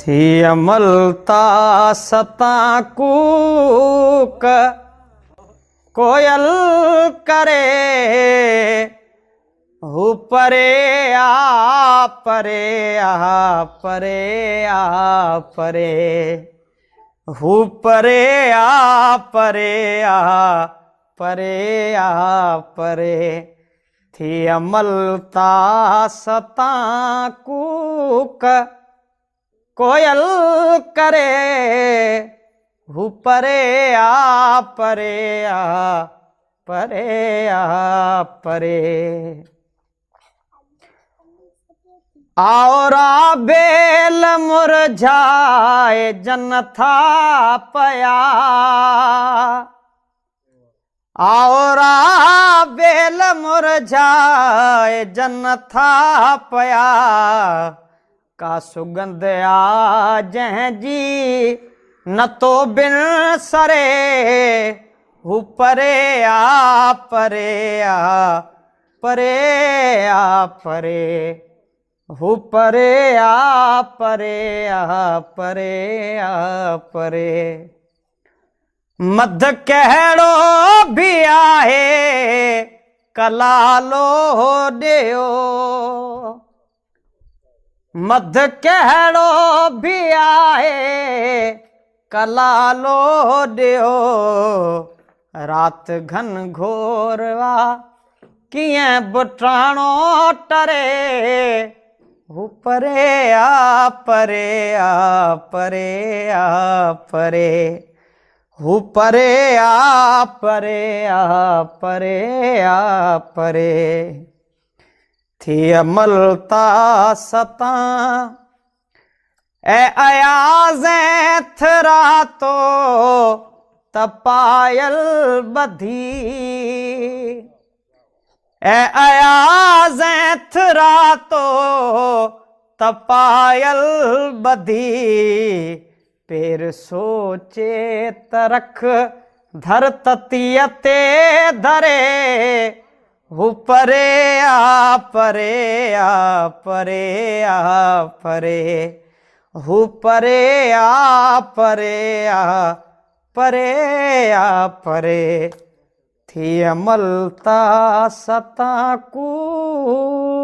ٿي املتا ستان ڪوڪ ڪوئل ڪري، هو پري آ پري آ پري آ پري، هو پري آ پري آ پري آ پري، ٿي املتا ستان ڪوڪ ڪوئل ڪري، هو پري آ پري آ پري آ پري. آورا بيل مرجهائي جن ٿا پيا، آورا بيل مرجهائي جن ٿا پيا، ڪا سڳنڌ آ جنهن جي نه تو بن سري، هو پري آ پري آ پري آ پري، هو پري آ پري آ پري آ پري. مڌ ڪهڙو به آهي ڪلالو ڏيو، مڌ ڪهڙو به آهي ڪلالو ڏيو، رات گهن گهور آ ڪيئن به ٽاڻو ٽري، هو پري آ پري آ پري آ پري، هو پري آ پري آ پري آ پري. ٿي املتا ستان اي اياز ٿراتو ته پايل ٻڌي، اي اياز ٿراتو ته پايل ٻڌي، پير سوچي ته رک ڌر تتيء تي ڌري، هو پري آ پري آ پري آ پري، هو پري آ پري آ پري آ پري. ٿي املتا ستان ڪوڪ.